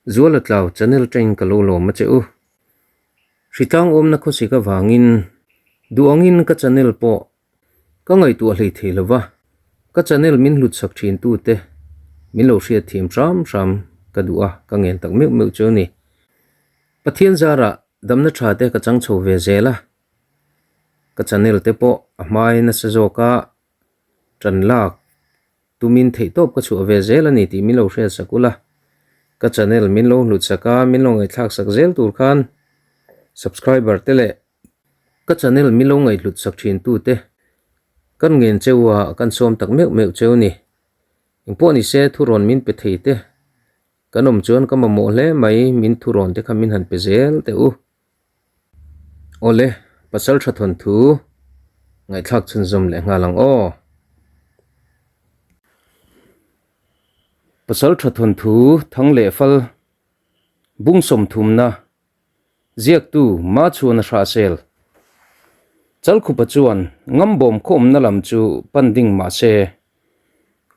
Zuala Tlau channel atangin ka lo lawm a che u. Hritlang awmna khawsik avangin duh angin ka channel pawh ka ngaihtuah hlei thei lo va, ka channel min hlut sak thin tute min lo hriat thiam hram hram ka duh a, ka ngen tak meuh meuh chu a ni. Pathian zarah damna tha te ka chang chho ve zel a, ka channel te pawh a hmai nasa zawk a tan lak tumin theihtawp ka chhuah ve zel a ni tih min lo hriat sak ula, ka channel min lo hlut sak a, min lo ngaihthlak sak zel tur khan subscriber te leh ka channel min lo ngaihhlut sak thin tu te kan ngen cheu a, kan sawm tak meuh meuh cheu a ni. Engpawh ni se thurawn min pe thei te kan awm chuan ka mamawh hle mai min thurawn te kha min han pe zel teh u. Awle, pasal tha thawnthu ngaihthlak chhunzawm leh nghal ang aw. Pasal tha thawnthu thang leh fal bung sawmthumna ziaktu Machhuana Hrahsel Chalkhupa chuan Ngambawm khawmna lam chu pan ding mah se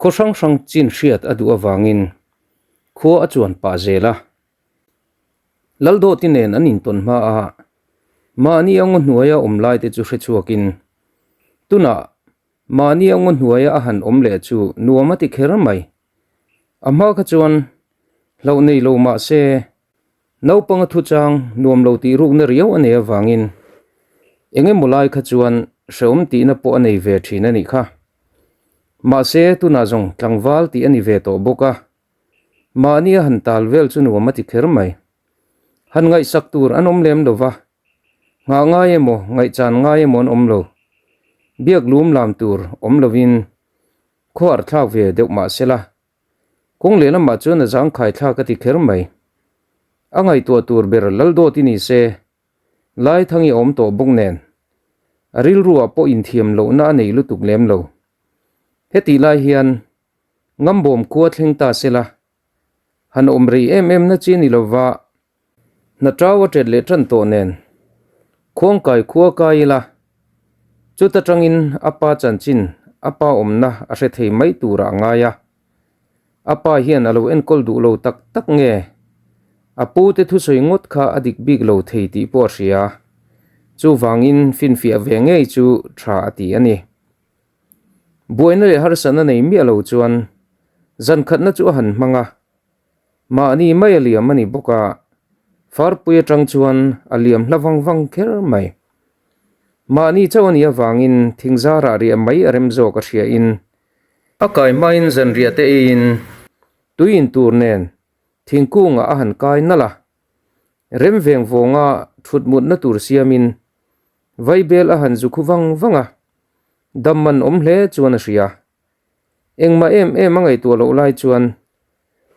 khaw hrang hrang chin hriat a duh avangin khua a chuan pah zel a. Laldawti nen an intawn hma a, mahni a ngaw hnuaia awm lai te chu hre chhuakin, tunah mahni a ngaw hnuaia a han awm leh chu nuam a ti kher mai. A hma kha chuan hlauh nei lo mah se, naupanga thuchang nuam lo tih rukna riau a nei avangin eng emaw lai kha chuan hrehawm tihna pawh a nei ve thin a nih kha. Mahse, tunah zawng tlangval tih a ni ve tawh bawk a. Mahni a han tal vel chu nuam a ti kher mai. Han ngaihsak tur an awm lem lo va, nghah ngai emaw, ngaihchan ngai emaw an awm lo. Biak lum lam tur awm lovin khuar thlak ve deuh mah se la, kawng lehlamah chuan a zangkhai thlak a ti kher mai. A ngaihtuah tur ber Laldawt i ni se, Laithangi a awm tawh bawk nen, a rilruah pawh inthiam lohna a nei lutuk lem lo. Hetih lai hian Ngambawm khua thleng ta se la, han awm rei em em na chi ni lova, hna tau a ṭet leh ṭan tawh nen, khuangkai khua kai ila, chuta ṭangin a pa chanchin, a pa awmna a hre thei mai turah a ngai a. A pa hian a lo enkawl duh lo tak tak nge? A pu te thusawi ngawt kha a dik bik lo thei tih pawh a hria. Chuvangin finfiah ve ngei chu ṭha a ti a ni. Buaina leh harsatna nei miah lo chuan zan khatna chu a han hmang a, mahni mai a liam a ni bawk a, farpui atang chuan a liam hla vang vang kher mai. Mahni chauh a nih avangin thingzarah riah mai a rem zawk a hriain a kai hmain zanriah te eiin tui in tur nen thingkungah a han kai nalh a, rem veng vawnga thut mutna tur siamin Vaibel a han zu khu vang vang a, dam man awm hle chuan a hria. Engmah em em a ngaihtuah loh lai chuan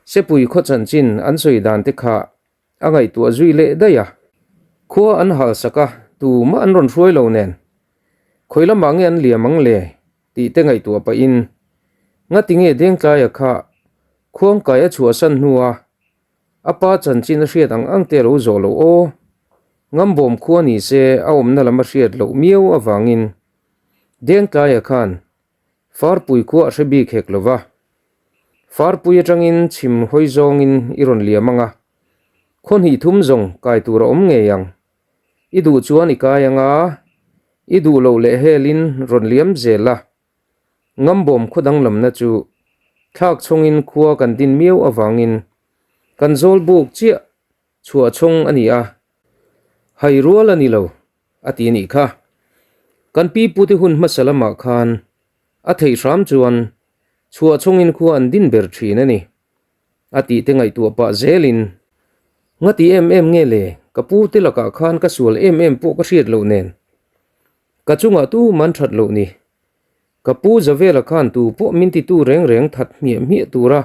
Sepui khaw chanchin an sawi dan te kha a ngaihtuah zui leh daih a. Khua an hal sak a, tumah an rawn hruai lo nen. Khawi lamah nge an liam ang le tih te ngaihtuah pahin ngatinge Dengtlaia kha khuangkai a chhuahsan hnua A pa chanchin a hriat ang ang te a lo zawh loh aw. Ngambawm khua ni se a awmna lam a hriat loh miau avangin Dengtlaia khan Farpui khua a hre bik hek lo va. Farpui atangin chhim hawi zawngin i rawn liam ang a, khaw hnih thum zawng kai tur a awm ngei ang. I duh chuan i kai ang a, i duh loh leh helin rawn liam zel a. Ngambawm khaw danglamna chu thlak chhawngin khua kan din miau avangin kan zawl buk chiah chhuah chhawng a ni a, hai rual a ni lo a ti nih kha. Kan pi pute hun hmasa lamah khan a theih hram chuan chhuah chhawngin khua an din ber thin a ni a tih te ngaihtuah pah zelin Ngati em em nge le, ka pu te lakah khan ka sual em em pawh ka hriat loh nen Ka chungah tu man that loh ni. Ka pu Zavela khan tu pawh min titu reng reng that hmiah hmiah tura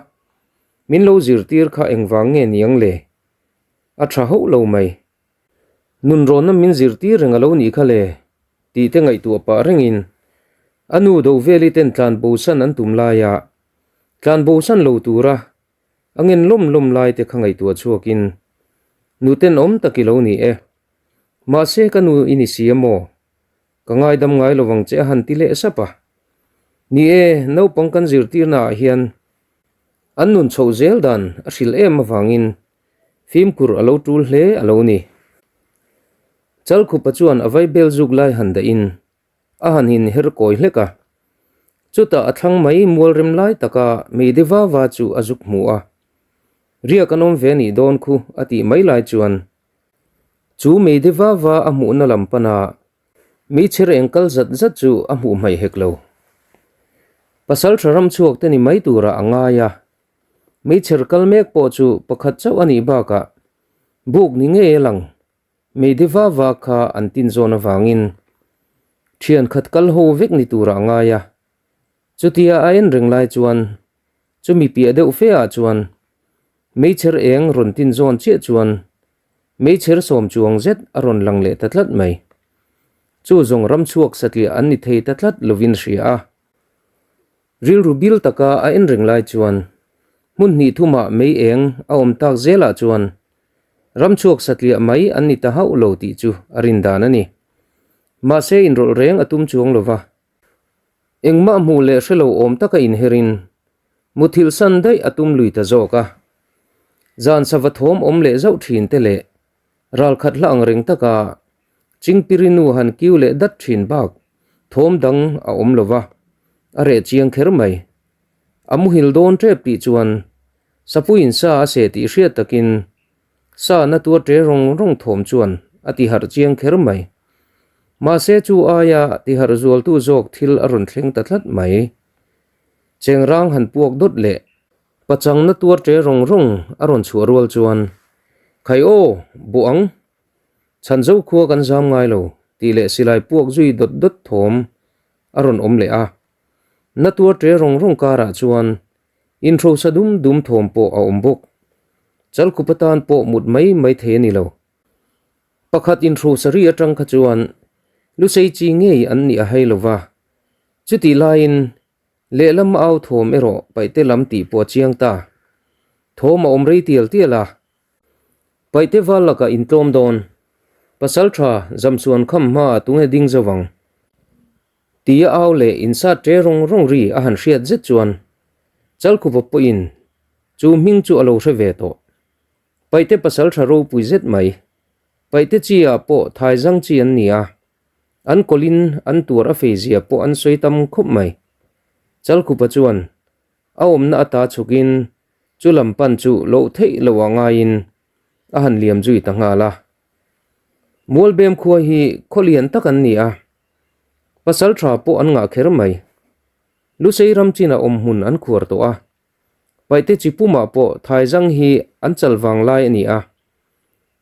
min lo zirtir kha engvang nge niang le? A tha hauh lo mai. Nunrawnna min zirtir reng a lo nih kha le tih te ngaihtuah pah rengin a nu Doveli ten tlanbosan an tum laia tlanbosan lo tura a ngen lawm lawm lai te kha ngaihtuah chhuakin nu tenawm tak i lo ni e. Mahse ka nu i ni si a maw? Ka ngaidam ngai lo vang che a han ti leh sap a. Ni e, naupang kan zirtirna ah hian an nun chhoh zel dan a hrilh em avangin Fimkhur a lo tul hle a lo ni. Chalkhupa chuan a vaibel zuk lai han dahin a han in her kawi hlek a. Chutah a thlang mai mual rem lai taka meide va va chu a zuk hmu a. Riak an awm ve nih dawn khu a tih mai lai chuan chu meide va va a hmuhna lam pana meichher eng kal zat zat chu a hmuh hmaih hek lo. Pasaltha ram chhuak te ni mai turah a ngai a. Meichher kal mek pawh chu pakhat chauh a nih bakah buk ni ngei a lang. Meide va va kha an tin zawn avangin thian khat kal ho vek ni turah a ngai a. Chutia a en reng lai chuan chumi piah deuh fe ah chuan meichher eng rawn tin zawn chiah chuan meichher sawm chuang zet a rawn lang leh ta tlat mai. Chu zawng ram chhuak satliah an ni thei ta tlat lovin hria a. Rilru bil taka a en reng lai chuan hmun hnih thumah mei eng a awm tak zelah chuan ram chhuak satliah mai an ni ta hauh lo tih chu a rin dan a ni. Mahse inrawlh reng a tum chuang lova. Engmah hmuh leh hre lo awm taka inherin muthilh san daih a tum lui ta zawk a. Zan sava thawm awm leh zauh thin te leh ralkhat hla ang reng taka Chingpiri nu han kiu leh dat thin bak thawm dang a awm lo va, a reh chiang kher mai. A muhil dawn tep tih chuan Sapuiin sa a seh tih hriat takin Sa na tuar ṭe rawng rawng thawm chuan a ti harh chiang kher mai. Mahse chu aia ti harh zualtu zawk thil a rawn thleng ta tlat mai. Chengrang han puak dawt leh pachang na tuar ṭe rawng rawng a rawn chhuah rual chuan, Khai aw, buh ang! Chhanzo khua kan zam ngai lo tih leh silai puak zui dawt dawt thawm a rawn awm leh a. Na tuar ṭe rawng rawng karah chuan Inhrosa dum dum thawm pawh a awm bawk. Chalkhup atan pawh mut mai mai thei a ni lo. Pakhat inhrosa ri atang kha chuan Lusei chi ngei an nih a hai lo va. Chutih laiin lehlam a au thawm erawh paihte lam tih pawh a chiang ta. Thawm a awm rei tial tial a. Paihte val lakah intlawm dawn. Pasaltha Zamsuan kham hmaah tunge ding zo vang? Tia au leh insat ṭe rawng rawng ri a han hriat zet chuan Chalkhupa pawhin chu hming chu a lo hre ve tawh. Paihte pasalṭha ropui zet mai. Paihte chi ah pawh thaizang chi an ni a, an kawlhin an tuar a fei zia pawh an sawi tam khawp mai. Chalkhupa chuan a awmna ata chhukin chu lam pan chu loh theih loh ah ngaiin a han liam zui ta nghal a. Mualbem khua hi khaw lian tak an ni a, Pasal tha pawh an ngah kher mai. Lusei ram chinah awm hmun an khuar tawh a. Paihte chi pumah pawh Thaizang hi an chal vang lai a ni a.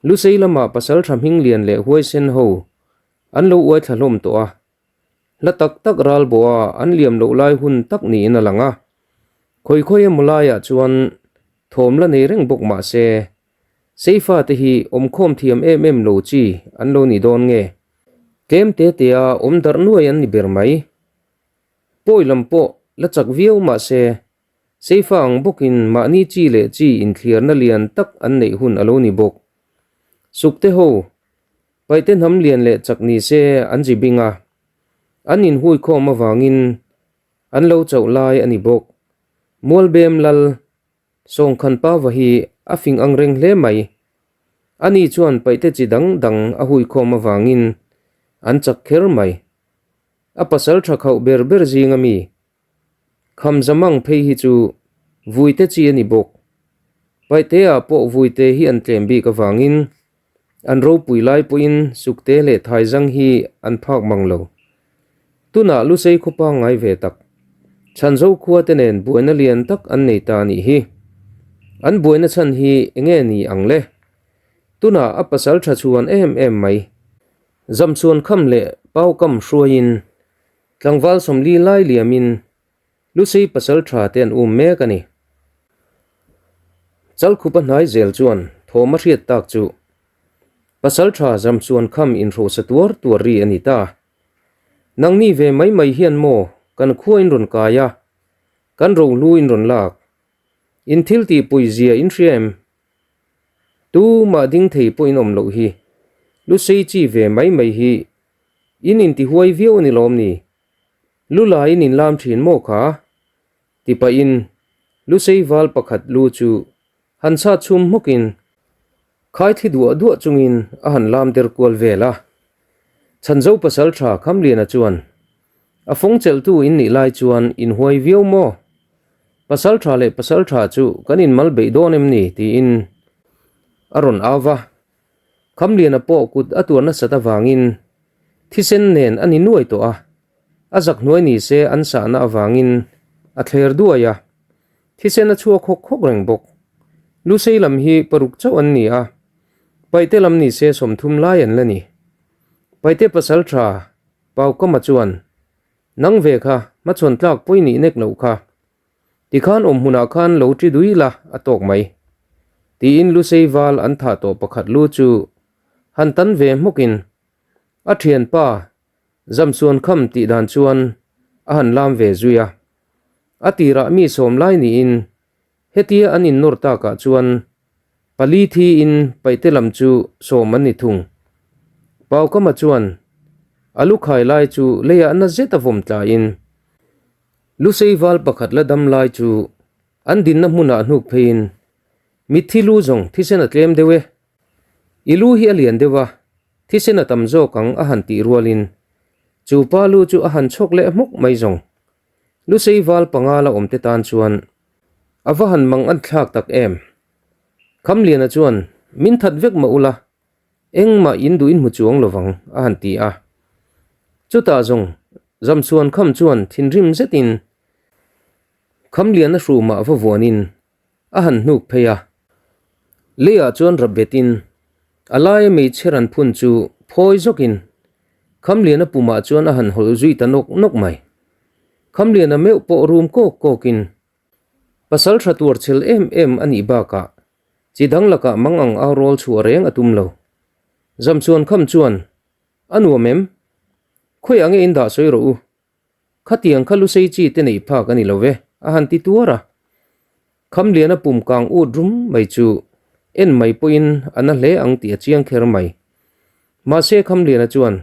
Lusei lamah pasal tha hming lian leh huaisen ho an lo uai thla hlawm tawh a. Hla tak tak ral bawha an liam loh lai hun tak niin a lang a. Khawi khawi emaw laiah chuan thawm la nei reng bawk mah se, Seifa te hi awmkhawm thiam em em lo chi an lo ni dawn nge? Tlem te te a awm darh nuai an ni ber mai. Pawi lam pawh la chak viau mah se, Seifa ang bawkin mahni chi leh chi inthliarna lian tak an neih hun a lo ni bawk. Sukte ho, paihte hnam lian leh chak ni se an zi bing a, an inhuikhawm avangin an lo chauh lai a ni bawk. Mualbem lal Sawngkhan Pava hi a fing ang reng hle mai. Ani chuan paihte chi dang dang a huikhawm avangin an chak kher mai. A pasal tha khauh ber ber zing ami Khamzamang phei hi chu vuite chi a ni bawk. Paihte-ah pawh vuite hi an tlem bik avangin an ropui lai pawhin Sukte leh Thaizang hi an phak mang lo. Tunah Lusei khaw pangngai ve tak, Chhanzo khua te nen buaina lian tak an nei ta a nih hi. An buaina chhan hi enge ni ang le? Tunah a pasal tha chhuan em em mai. Zamchhuan kham leh Paukam hruaiin tlangval 40 lai liamin Lusei pasal tha te an um mek a ni. Chalkhupa hnai zel chuan thawm a hriat tak chu pasal tha Zamchuan kham inhrosa tuar tuar ri a ni ta. Nangni ve mai mai hian maw kan khua in rawn kai a, kan rohlu in rawn lak. In thil tih pui zia in hria em? Tumah ding thei pawh in awm loh hi. Lusei chi ve mai mai hi in intihuai viau a ni lawm ni? Lu laiin in lam thin maw kha? Ti pahin Lusei val pakhat lu chu han chhat chhum hmawkin. Khaithli duah duah chungin a han lam der kual vel a. Chhanzo pasaltha Khamliana chuan, A fawng chelhtu in nih lai chuan in huai viau maw? Pasaltha leh pasaltha chu kan inmal beih dawn em ni? tiin a rawn au va. Khamliana pawh kut a tuar nasat avangin thisen nen a ni nuai tawh a, a zak hnuai ni se an sahna avangin a thler duai a, thisen a chhuak hawk hawk reng bawk. Lusei lam hi paruk chauh an ni a, Paihte lam ni se 30 lai an la ni. Paihte pasaltha Paukama chuan, Nang ve kha hmachhawn tlak pawi nih nek loh kha. Tikhan awm hmunah khan lo ṭi dui la a tawk mai. Tiin Lusei val an thah tawh pakhat lu chu han tan ve hmawkin a ṭhianpa Zamsuan kham tih dan chuan a han lam ve zui a. A tirah mi sawm lai niin hetia an innawr takah chuan pali thiin paihte lam chu sawm an ni thung. Paukama chuan a lu khai lai chu leiah na zet a vawm tlaiin Lusei val pakhat la dam lai chu an dinna hmunah hnuk pheiin mitthi lu zawng thisen a tlem deuh e. I lu hi a lian deuh a, thisen a tam zawk ang a han tih rualin chu pa lu chu a han chhawk leh hmawk mai zawng. Lusei val panga la awm te tan chuan a va han mang an thlak tak em. Khamliana chuan min that vek mah ula Engmah in duh in hmu chuang lovang a han ti a. Chutah zawng Zamsuan kham chuan thinrim zetin Khamliana hrumah va vuanin a han hnuk phei a. Leiah chuan rap betin a laia meichher an phun chu phawi zawkin Khamliana pumah chuan a han hawlh zui ta nawk nawk mai. Khamliana meuh pawh rum kawk kawkin Pasal tha tuar chhel em em a nih bakah chi dang lakah mang ang au rawl chhuah reng a tum lo. Zamchuan kham chuan, A nuam em? Khawiah nge in dah sawi rawh u. Khatiang kha lusei chi te neih phak a ni lo ve, a han ti tuar a. Khamliana pum kang ut rum mai chu en mai pawhin a na hle ang tih a chiang kher mai. Mahse Khamliana chuan,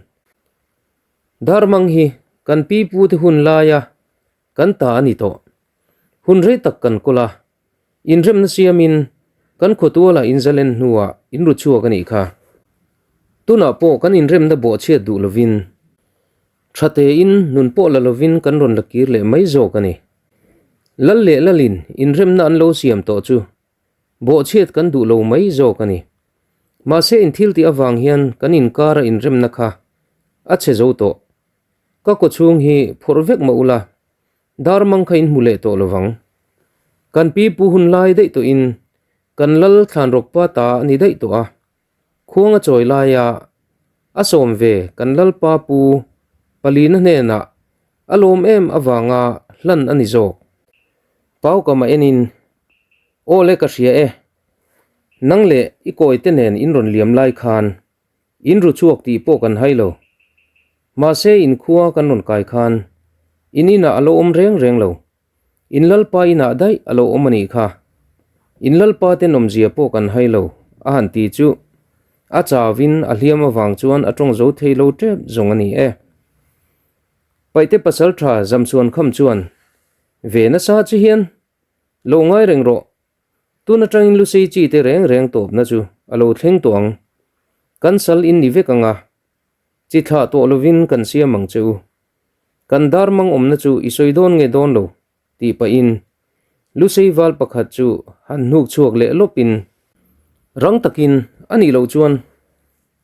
Darmang hi kan pi pu te hun laia Kan ta a ni tawh. Hun rei tak kan kawl a, inremna siamin kan khawtualah inzalen hnuah in ru chhuak a nih kha. Tunah pawh kan inremna bawhchhiat duh lovin, tha tein nun pawh la lovin kan rawn la kir leh mai zawk a ni. Lal leh lalin inremna an lo siam tawh chu bawhchhiat kan duh lo mai zawk a ni. Mahse inthil tih avang hian kan inkara inremna kha a chhe zo tawh. Ka kawchhung hi phawrh vek mah ula, dar mang kha in hmu leh tawh lovang. Kan pi pu hun lai daih tawhin kan lal thlan rawkpa ta a ni daih tawh a, khuang a chawi laia a sawm ve kan lalpa pu palina hnenah a lawm em avanga hlan a ni zawk. Paukama enin, Aw le ka hria e, nang leh i kawite nen in rawn liam lai khan In ru chhuak tih pawh kan hai lo. Mahse in khua kan rawn kai khan in inah a lo awm reng reng lo. In lalpa inah daih a lo awm a nih kha. In lalpa tenawmzia pawh kan hai lo a han ti chu a chauin a hliam avang chuan a tawng zo thei lo tep zawng a ni e. Paihte pasaltha Zamsuan kham chuan ve nasa chi hian lo ngai reng rawh Tun atangin Lusei chi te reng reng tawpna chu a lo thleng tawh ang. Kan sal in ni vek ang a, chi thlah tawh lovin kan siam ang che u. Kan dar mang awmna chu i sawi dawn nge dawn lo tih pahin Lusei val pakhat chu han hnuk chhuak leh lawpin rang takin a nih loh chuan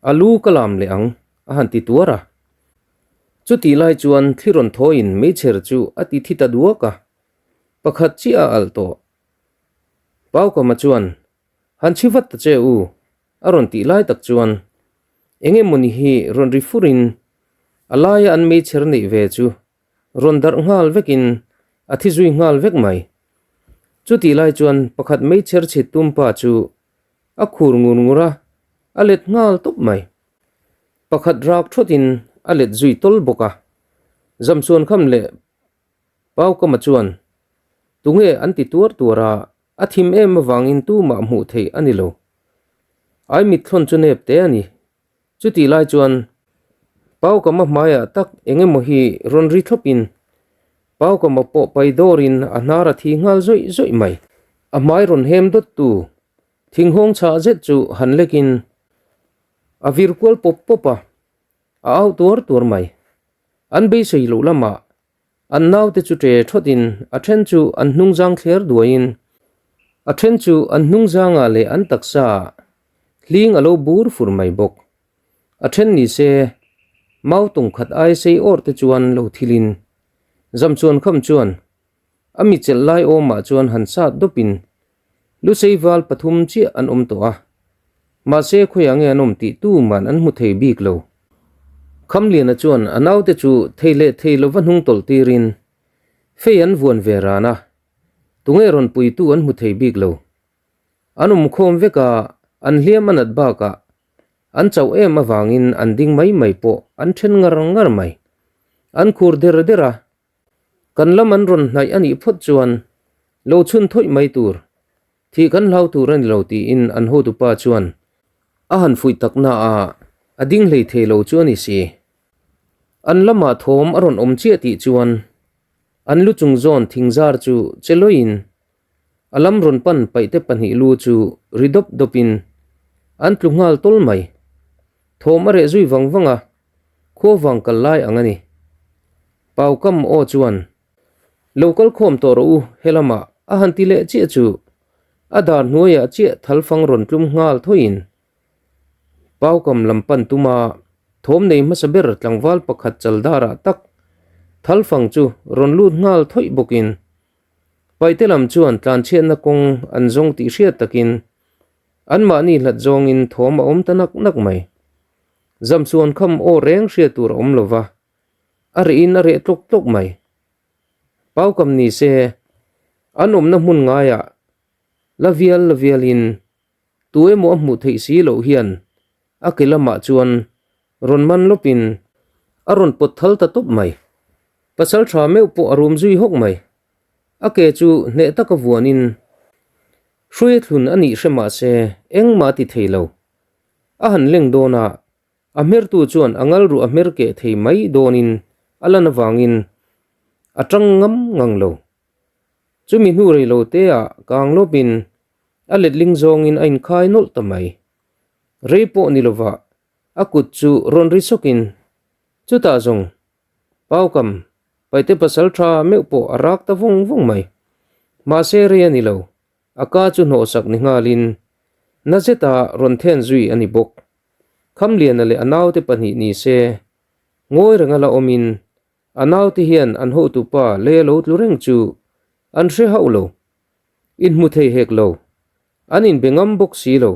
a lu ka lam leh ang a han ti tuar a. Chutih lai chuan thli rawn thawiin meichher chu a ti thi ta duak a, pakhat chiah a alh tawh. Paukama chuan, Han chhi vat ta che u, a rawn tih lai tak chuan eng emawni hi rawn ri furin a laia an meichher neih ve chu rawn darh nghal vekin a thi zui nghal vek mai. Chutih lai chuan pakhat meichher chhit tum pa chu a khur ngur ngur a, a let nghal tawp mai. Pakhat rak thawtin a let zui tawl bawk a, Zamsuan kham leh Paukama chuan, Tunge an ti tuar tuar a, a thim em avangin tumah hmuh theih a ni lo. Ai mitthlawn chu nep te a ni. Chutih lai chuan Paukama hmaiah tak eng emaw hi rawn ri thlawpin Paukama pawh pai dawrin a hnar a thi nghal zawih zawih mai. A hmai rawn hem dawttu. Thinghawng chhah zet chu han lekin a vir kual pawp pawp a, a au tuar tuar mai. An beisei loh lamah an naute chu ṭe ṭhawtin a ṭhen chu an hnungzang thler duaiin a ṭhen chu an hnungzangah leh an taksaah hling a lo bur fur mai bawk. A ṭhen ni se mau tung khat ai sei awr te chuan lo thilin Zamchuan kham chuan A mi chelh lai awmah chuan han sat dawpin Lusei val pathum chiah an awm tawh a, mahse khawiah nge an awm tih tuman an hmu thei bik lo. Khamliana chuan a naute chu thei leh thei lova hnung tawlh tirin fei an vuan ve ran a, tunge rawn puitu an hmu thei bik lo. An awm khawm vek a, an hliam a nat bakah an chauh em avangin an ding mai mai pawh an then ngar ngar mai. An khur der der a, Kan lam an rawn hnaih a nih phawt chuan lo chhun thawih mai tur, thih kan hlau tur a ni lo tiin an hotupa chuan a han fuih tak na a, a ding hlei thei lo chu a ni si. An lamah thawm a rawn awm chiah tih chuan an lu chung zawn thingzar chu che lawiin a lam rawn pan paihte pahnih lu chu ri dawp dawpin an tlu nghal tawl mai. Thawm a reh zui vang vang a, Khuavang kal lai ang a ni. Paukam aw chuan, Lo kal khawm tawh rawh u, helamah a han ti leh chiah chu a dar hnuaiah chiah thalfang rawn tlum nghal thawiin Paukam lam pan tuma thawm nei hmasa ber tlangval pakhat chal darah tak thalfang chu rawn lut nghal thawih bawkin Paihte lam chuan tlanchhiatna kawng an zawng tih hriat takin anmahni hlat zawngin thawm a awm ta nak nak mai. Zamsuan kham aw reng hriat tur a awm lo va, a reh in a reh tlawk tlawk mai. Paukam ni se, an awmna hmun ngaiah la vial la vial in tu emaw a hmuh theih si loh hian a ke lamah chuan rawn man lawp in a rawn pawt thal ta tawp mai. Pasal tha meuh pawh a rum zui hawk mai. A ke chu hneh taka vuan in hruai thlun a nih hre mah se engmah a ti thei lo. A han leng dawn a, a hmertu chuan a ngal ruh a hmer keh thei mai dawnin a lan avangin a tang ngam ngang lo. Chumi hnu rei lo te ah kang lawpin a letling zawngin a inkhai nawlh ta mai. Rei pawh ni lovah a kut chu rawn ri sawkin chutah zawng Paukam paite pasal tha meuh pawh a rak ta vawng vawng mai. Mahse rei a ni lo. A ka chu hnawhsak ni nghalin na zeta rawn then zui a ni bawk. Khamliana leh a naute pahnih ni se, ngawi renga la awmin a naute hian an hotupa lei a lo tlu reng chu an hre hauh lo. Inhmu thei hek lo, an inbe ngam bawk si lo.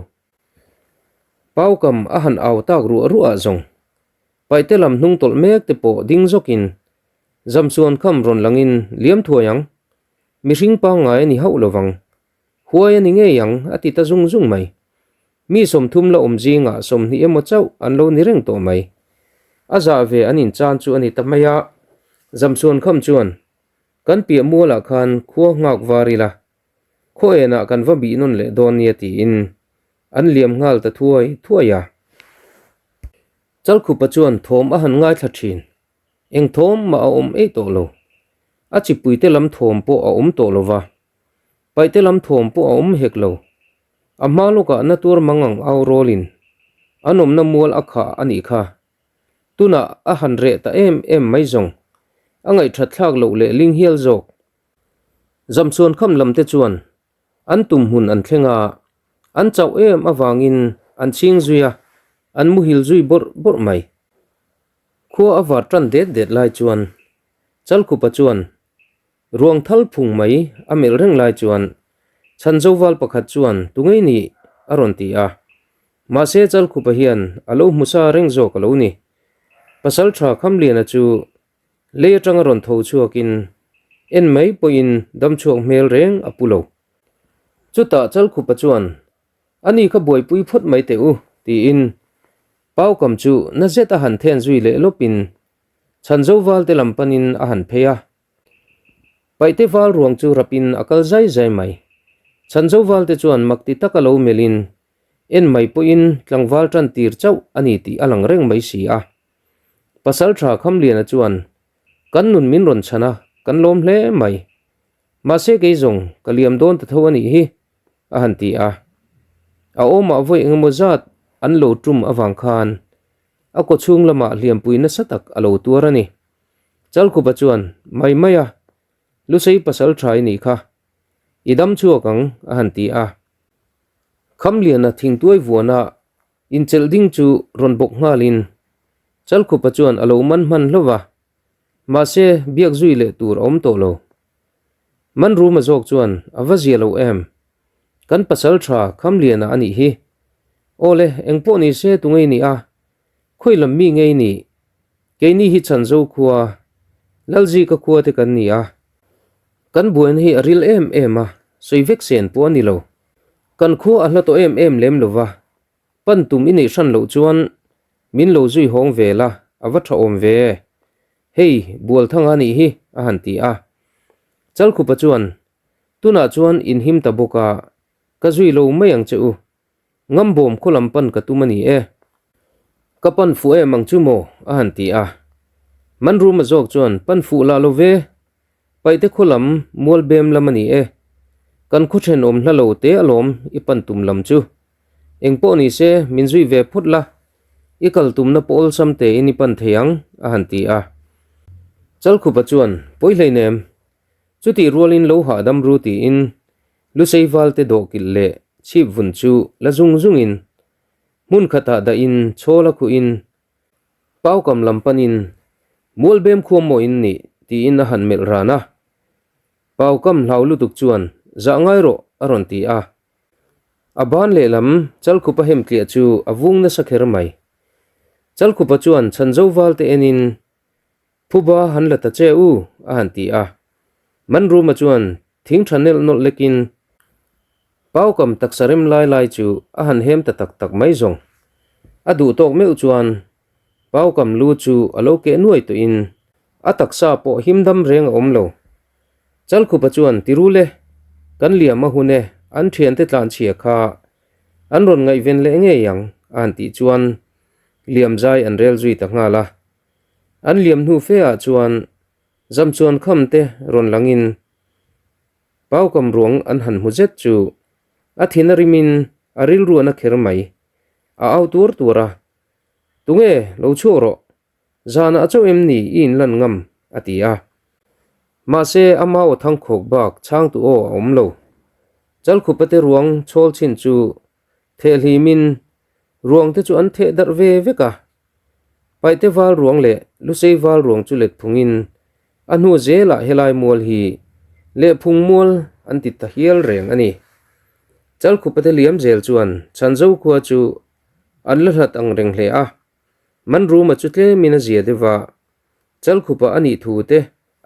Paukam a han au tak ruah ruah zawng, Paihte lam hnung tawlh mek te pawh ding zawkin Zamsuan kham rawn langin liam thuai ang. Mihring pangngai a ni hauh lovang. Huai a ni ngei ang a ti ta zung zung mai. Mi 30 la awm zingah 20 emaw chauh an lo ni reng tawh mai. A zah ve an inchan chu a ni ta mai a, Zamsuan kham chuan, Kan piah mualah khan khua nghak var ila, khaw enah kan va bih nawn leh dawn nia tiin an liam nghal ta thuai thuai a. Chalkhupa chuan thawm a han ngaithla thin. Eng thawm mah a awm ei tawh lo. A chipuite lam thawm pawh a awm tawh lo va. Paihte lam thawm pawh a awm hek lo. A hma lawkah na tuar mang ang au rawlin an awmna mual a khah a nih kha. Tunah a han reh ta em em mai zawng. A ngaihthat thlak loh leh ling hial zawk. Zamchhuan kham lam te chuan an tum hmun an thleng a, an chauh em avangin an chhing zui a, an muhil zui bawrh bawrh mai. Khua a var tan det det lai chuan Chalkhupa chuan ruang thal phung mai a melh reng lai chuan Chhanzoval pakhat chuan tungei nih a rawn ti a, mahse Chalkhupa hian a lo hmu sa reng zawk a lo ni. Pasaltha Khamliana chu lei atanga rawn tho chhuakin en mai pawhin damchhuak hmel reng a pu lo. Chutah Chalkhupa chuan Ani kha buaipui phawt mai teh u, tiin Paukam chu na zet a han then zui leh lawpin Chhanzo valte lam panin a han phei a. Paihte val ruang chu rapin a kal zai zai mai. Chhanzo valte chuan mak ti taka lo melhin en mai pawhin tlangval tan tir chauh a ni tih a lang reng mai si a. Pasaltha Khamliana chuan kan nun min rawn chhan a, kan lawm hle mai. Mahse kei zawng ka liam dawn ta tho a nih hi, a han ti a. A awmah vawi engemaw zat an lo tum avang khan a kawchhung lamah hliampui nasa tak a lo tuar a ni. Chalkhupa chuan, Mai mai a, Lusei pasal tha i nih kha. I dam chhuak ang, a han ti a. Khamliana thingtuai vuana Inchelh ding chu rawn bawk nghalin Chalkhupa chuan a lo man hman hlauh va, mahse biak zui leh tur a awm tawh lo. Manruma zawk chuan a va zia lo em? Kan pasal tha Khamliana a nih hi. Aw le, engpawh ni se tu ngei nih a, khawi lam mi ngei nih? Keini hi Chhanzo khua, Lalzika khua te kan ni a. Kan buaina hi a ril em em a, sawi vek sen pawh a ni lo. Kan khua a hla tawh em em lem lo va, pan tum i neih hran loh chuan min lo zui hawng ve la, a va tha awm ve. Hei, Bualthanga nih hi, a han ti a. Chalkhupa chuan, Tunah chuan in him ta bawk a, ka zui lo mai ang che u. Ngambawm khaw lam pan ka tum a ni e. Ka pan fuh em ang chu maw? a han ti a. Manruma zawk chuan, Pan fuh lah lo ve. Paihte khaw lam mual bem lam a ni e. Kan khaw thenawm hla lo te alawm i pan tum lam chu. Eng pawh ni se min zui ve phawt la, i kal tumna pawh awlsam tein i pan thei ang, a han ti a. Chalkhupa chuan, Pawi hleinem, chutih rualin lo hahdam ru tiin Lusei valte dawhkilh leh chhip vun chu la zung zungin hmun khatah dahin chhawl a khuhin Paukam lam panin, Mualbem khua maw in nih? tiin a han melh ran a. Paukam hlau lutuk chuan, Zah ngai rawh, a rawn ti a. A ban lehlam Chalkhupa hem tliah chu a vung nasa kher mai. Chalkhupa chuan chhanzo valte enin, Phuba han la ta che u, a han ti a. Manruma chuan thing tha nelh nawlh lekin Paukam taksa rem lai lai chu a han hem ta tak tak mai zawng. A duh tawk meuh chuan Paukam lu chu a lo keh nuai tawhin a taksa pawh him dam reng a awm lo. Chalkhupa chuan Tirul e, kan liam a hun e, an thiante tlanchhia kha an rawn ngaihven leh ngei ang, a han tih chuan liam zai an rel zui ta nghal a. An liam hnu fe ah chuan Zamchuan kham te rawn langin Paukam ruang an han hmu zet chu a thin a rimin a rilru an a kher mai. A au tuar tuar a, Tunge, lo chhuak rawh, zanah chauh em ni i inlan ngam? a ti a. Mahse a mau a thang khawk bak chhangtu aw a awm lo. Chalkhupate ruang chhawl chin chu Thehhlimin ruang te chu an theh darh ve vek a, Paihte val ruang leh Lusei val ruang chu let phungin a hnu zelah helai mual hi Lehphung mual an ti ta hial reng a ni. Chalkhupate liam zel chuan Chhanzo khua chu an la hlat ang reng hle a, Manruma chu tlemin a zia deuh va, Chalkhupa a nih thu te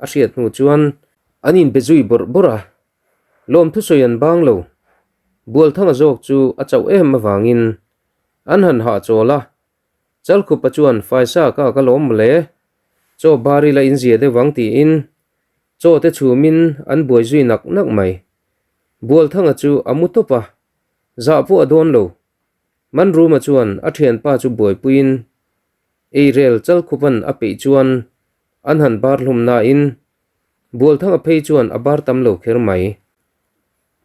a hriat hnu chuan an inbe zui bawrh bawrh a. Lawm thusawi an bang lo. Bualthanga zawk chu a chauh em avangin an han hahchawl a, Chalkhupa chuan Faisa ka ka lawm mawle, chaw bar ila in zia deuh vang tiin chaw te chhumin an buai zui nak nak mai. Bualthanga chu a mu tawp a, zah pawh a dawn lo. Manruma chuan a thianpa chu buaipuiin eirel Chalkhupan a peih chuan an han bar hlawm nain Bualthanga phei chuan a bar tam lo kher mai.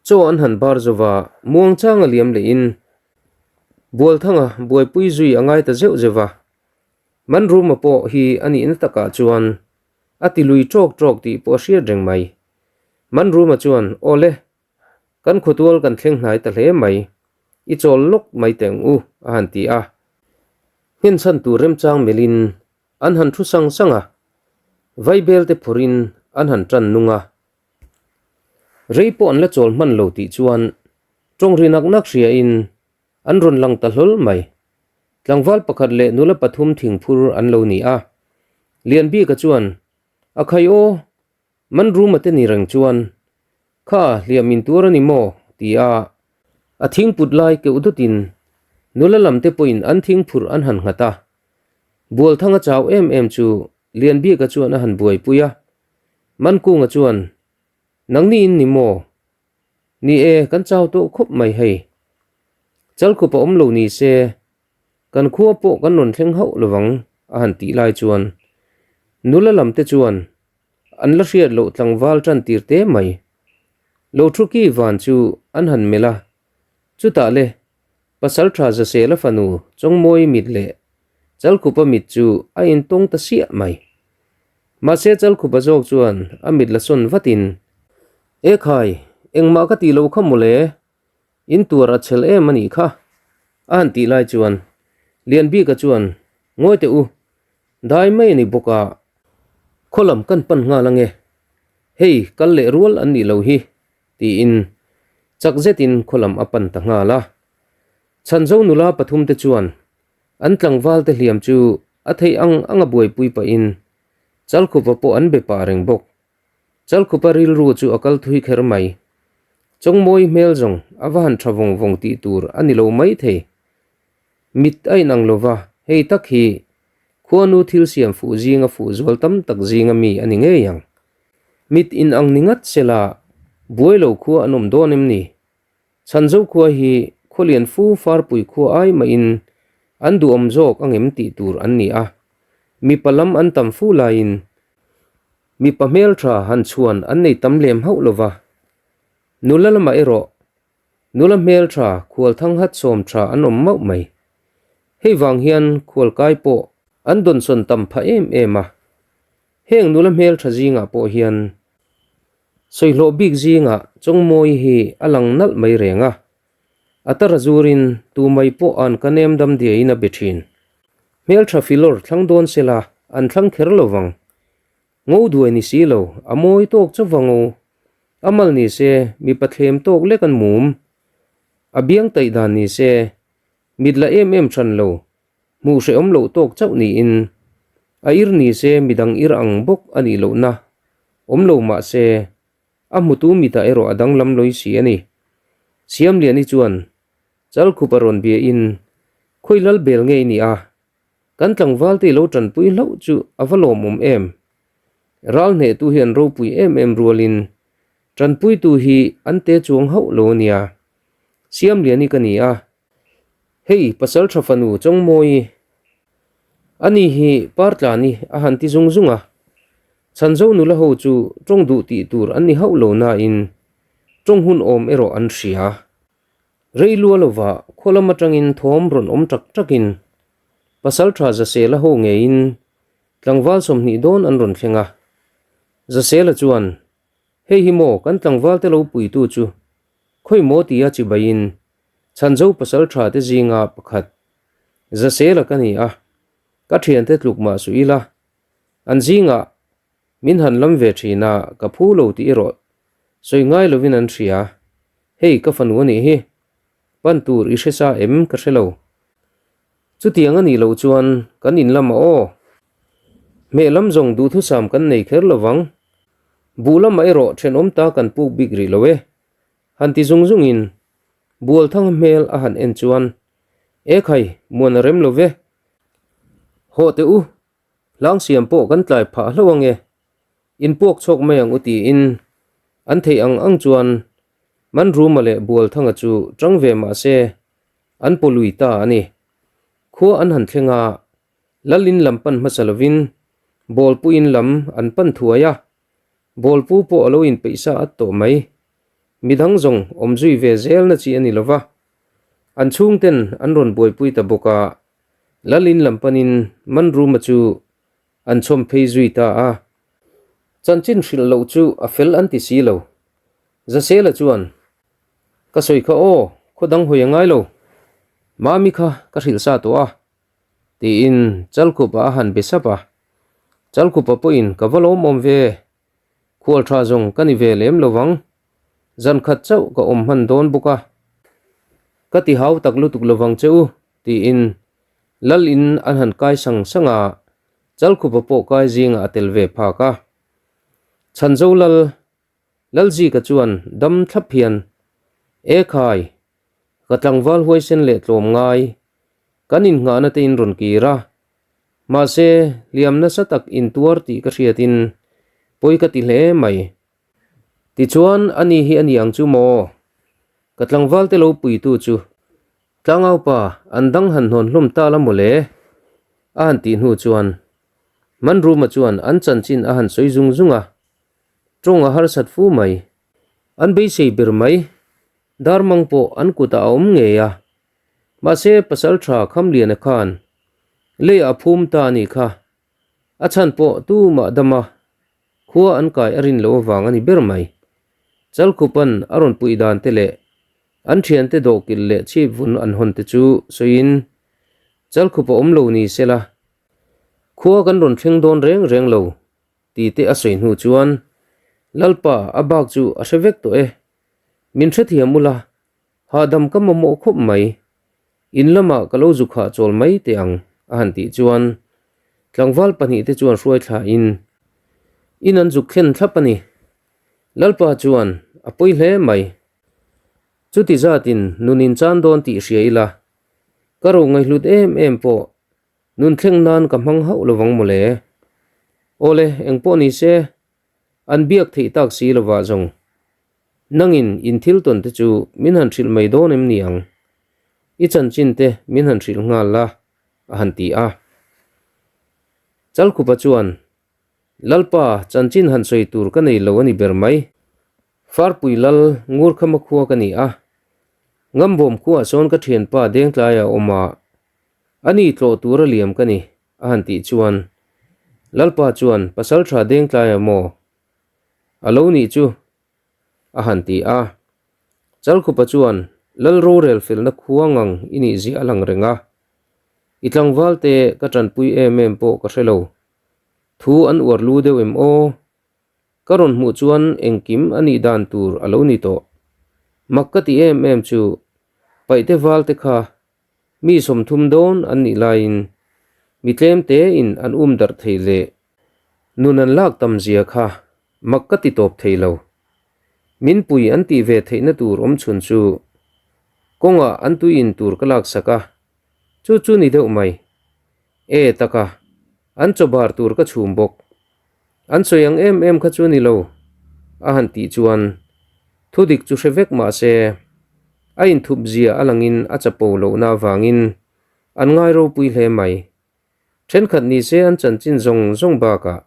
Chaw an han bar zo va, muangchanga liam lehin Bualthanga buaipui zui a ngai ta zeuh zeuh va. Manruma pawh hi a nihna takah chuan a ti lui ṭawk ṭawk tih pawh a hriat reng mai. Manruma chuan, Aw le, kan khawtual kan thleng hnai ta hle mai, i chawl lawk mai teh ang u, a han ti a. Nghenchhan tur remchang melhin An han thu sang sang a, vaibel te phawrhin an han tan nung a. Rei pawh an la chawl hman lo tih chuan tawng ri nak nak hriain an rawn lang ta hlawl mai. Tlangval pakhat leh nula pathum thingphur an lo ni a. Lianbika chuan, A khai aw, Man Ruma te ni reng chuan, Kha, hliam in tuar a ni maw? ti a, a thingput lai keuh dawtin nula lam te pawhin an thingphurh an han nghat a. Bualthanga chau em em chu Lianbika chuan a han buaipui a, Mankunga chuan, Nangni in ni maw? Ni e, kan chau tawh khawp mai hei. Chalkhup a awm lo ni se, kan khua pawh kan rawn thleng hauh lovang a han tih lai chuan nula lam te chuan an la hriat loh tlangval tan tir te mai. Lo thu ki van chu an han melh a, chutah le. Pasalṭha Zasela fanu Chawngmawii mit leh Chalkhupa mit chu a intawng ta siah mai. Mahse Chalkhupa zawk chuan a mit la sawn vatin, E khai, engmah ka tih lo kha mawle, in tuar a chhel em a nih kha, a han tih lai chuan Lianbika chuan, Ngawi teh u, dai mai a ni bawk a, khaw lam kan pan nghal ange, hei kal leh rual an nih lo hi, tiin chak zetin khaw lam a pan ta nghal a. Chhanzo nula pathumte chuan an tlangvalte hliam chu a theih ang anga buaipui pahin Chalkhupa pawh an be pah reng bawk. Chalkhupa rilru chu a kal thui kher mai. Chawngmawi hmel zawng a va han tha vawng vawng tih tur a ni lo mai thei. Mit a inang lo va, hei tak hi khuanu thil siam fuh zinga fuh zual tam tak zinga mi a ni ngei ang. Mit inang ni ngat sela buai lo khua an awm dawn em ni? Chhanzo khua hi Khawlian fu farpui khua ai mahin an duhawm zawk angem tih tur an ni a, mipa lam an tam fu laiin mipa hmeltha han chhuan an nei tam lem hauh lova, nula lamah erawh nula hmeltha khual thang hat sawm tha an awm mauh mai. Hei vang hian khualkai pawh an dawnsawn tam phah em em a, heng nula hmeltha zingah pawh hian Sawihlawh bik zingah Chawngmawi hi a lang nalh mai reng a, a tar a zurin tu mai pawh an ka nem dam diaiin a be thin. Hmeltha filawr thlang dawn sela an thlang kher lo vang. Ngo duai ni si lo, a mawi tawk chauh va ngo. A mal ni se mipa thlem tawk lek an mum. A biang taih dan ni se mit la em em hran lo, hmuh hrehawm loh tawk chauh niin a ir ni se midang ir ang bawk a nih lohna awm lo mah se a hmutu mitah erawh a danglam lawi si a ni. Siamliani chuan Chalkhup a rawn biain khawi lal bel ngei ni a, kan tlangval te i lo tanpui hlauh chu a va lawmawm em. Ral hnehtu hi an ropui em em rualin tanpuitu hi an te chuang hauh lo a nia. Siamliani ka ni a, Hei pasal tha fanu Chawngmawi, ani hi Partlani a han ti zung zung a, Chhanzo nula ho chu tawng duh tih tur an ni hauh lo nain tawng hun awm erawh an hria. Rei lua lova khaw lam atangin thawm rawn awm tak takin pasal tha Zasela ho ngeiin tlangval 20 dawn an rawn thleng a, Zasela chuan, Hei hi maw kan tlangvalte lo puitu chu khawi maw tia chibaiin Chhanzo pasal tha te zinga pakhat Zasela ka ni a, ka thiante tluk mah suh ila, an zingah min han lam ve thin a, ka phu lo tih erawh sawi ngai lovin an hria, hei ka fanu a nih hi, pan tur i hre sa em ka hre lo. Chutiang a nih loh chuan kan in lamah aw, hmeh lam zawng duhthusam kan nei kher lovang, buh lamah erawh thenawm ta kan puk bik rih lo e, Han ti zung zungin Bualthanga hmel a han en chuan, E khai, muan a rem lo ve. Hawh teh u, hlang siam pawh kan tlai phah hlauh ange, in puak chhawk mai ang u tiin an theih ang ang chuan Manruma leh Bualthanga chu tang ve mah se an paw lui ta a ni. Khua an han thleng a, Lalin lam pan hmasa lovin Bawlpuiin lam an pan thuai a, Bawlpu pawh a lo inpeih sa at tawh mai. Midang zawng awm zui ve zel na chi a ni lova. An chhungten an rawn buaipui ta bawk a, Lalin lam panin Manruma chu an chhawm phei zui ta a. Chanchin hrilh loh chu a fel an ti si lo. Zasela chuan, Ka sawi kha aw, khaw dang hawi a ngai lo. Mami kha ka hrilh sa tawh a, Tiin Chalkhupa a han be sap a. Chalkhupa pawhin ka va lawmawm ve, khual tha zawng ka ni ve lem lo vang, zan khat chauh ka awm hman dawn bawk a, ka ti hau tak lutuk lo vang che u, tiin Lal in an han kai sang sang a, Chalkhupa pawh kai zingah a tel ve phak a. Chhanzo Lal, Lalzika chuan dam thlap hian, E khai, Ka tlangval huaisen leh tlawm ngai, kan innghahna te in rawn kir a. Mahse, hliam nasa tak in tuar tih ka hriatin pawi ka ti hle mai. Tichuan, ani hi a ni ang chu maw? Ka tlangval te lo puitu chu tlangaupa an dang han hnawn hlawm ta la mawle? A han tih hnu chuan Manruma chuan an chanchin a han sawi zung zung a, tawng a harsat fu mai. An beisei ber mai. Darmang pawh an kutah a awm ngei a. Mahse Pasalṭha Khamliana khan leiah a phum ta a nih kha. A chhan pawh tumah dama khua an kai a rin loh avang a ni ber mai. Chalkhupan a rawn puih dan te leh an thiante dawhkilh leh chhip vun an hawn te chu sawiin Chalkhupa awm lo ni sela khua kan rawn thleng dawn reng reng lo ti te a sawi hnu chuan Lalpa a bak chu a hre vek tawh e. Min hrethiam ula Hahdam ka mamawh khawp mai. In lamah ka lo zu khah chawl mai teh ang, a han tih chuan tlangval pahnihte chuan hruai thlain in an zuk thlen thlap a ni. Lalpa chuan a pawi hle mai. Chuti zatin nun in chan dawn tih hria ila, ka ro ngaihhlut em em pawh nun thleng nan ka hmang hauh lovang mawle. Awle, engpawh ni se, An biak theih tak si lovah zawng, Nangin in thil tawn te chu min han hrilh mai dawn em ni ang? I chanchin te min han hrilh nghal la, a han ti a. Chalkhupa chuan, Lalpa, chanchin han sawi tur ka nei lo a ni ber mai. Farpui lal Ngurkhama khua ka ni a. Ngambawm khuaah sawn ka thianpa Dengtlaia a awm a, ani tlawh tura liam ka ni. A han tih chuan Lalpa chuan Pasalṭha Dengtlaia maw a lo nih chu a han ti a. Chalkhupa chuan Lal rorel felna khua ngang i nih ziah a lang reng a. I tlangval te ka ṭanpui em em pawh ka hre lo. Thu an uar lu deuh em aw? Ka rawn hmuh chuan engkim a nih dan tur a lo ni tawh. Mak ka ti em em chu Paihte val te kha Mi 30 dawn an nih laiin mi tlem tein an um darh thei leh nun an lak tam zia kha mak ka ti tawp thei lo. Min pui an tih ve theihna tur awm chhun chu kawngah an tui in tur ka laksak a, chu chu ni deuh mai. E taka, an chaw bar tur ka chhum bawk. An sawi ang em em kha chu ni lo, a han tih chuan thu dik chu hre vek mah se, a inthup zia a langin a chapo lohna avangin an ngai ropui hle mai. Thenkhat ni se an chanchin zawng zawng bakah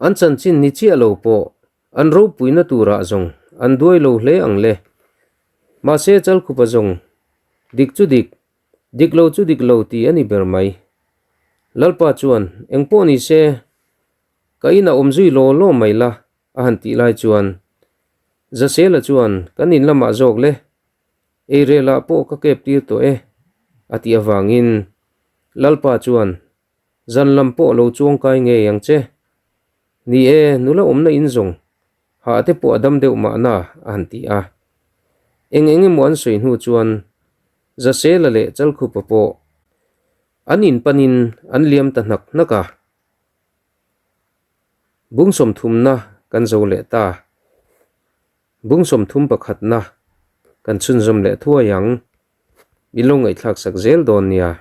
an chanchin ni chiah lo pawh an ropuina turah zawng an duai lo hle ang le. Mahse Chalkhupa zawng dik chu dik, Dik lo chu dik lo tih a ni ber mai. Lalpa chuan, Engpawh ni se, ka inah awm zui law law mai la, a han tih lai chuan Zasela chuan, Kan in lamah zawk le, eirelah pawh ka kep tir tawh e, a tih avangin Lalpa chuan, Zan lam pawh lo chuangkai ngei ang che. Ni e, nula awmna in zawng hah te pawh a dam deuh mahna, a han ti a. Eng eng emaw an sawi hnu chuan Zasela leh Chalkhupa pawh an inpanin an liam ta hnak hnak a. Bung sawmthumna kan zo leh ta. Bung 31 pakhatna kan chhunzawm leh thuai ang. Min lo ngaihthlak sak zel dawn nia.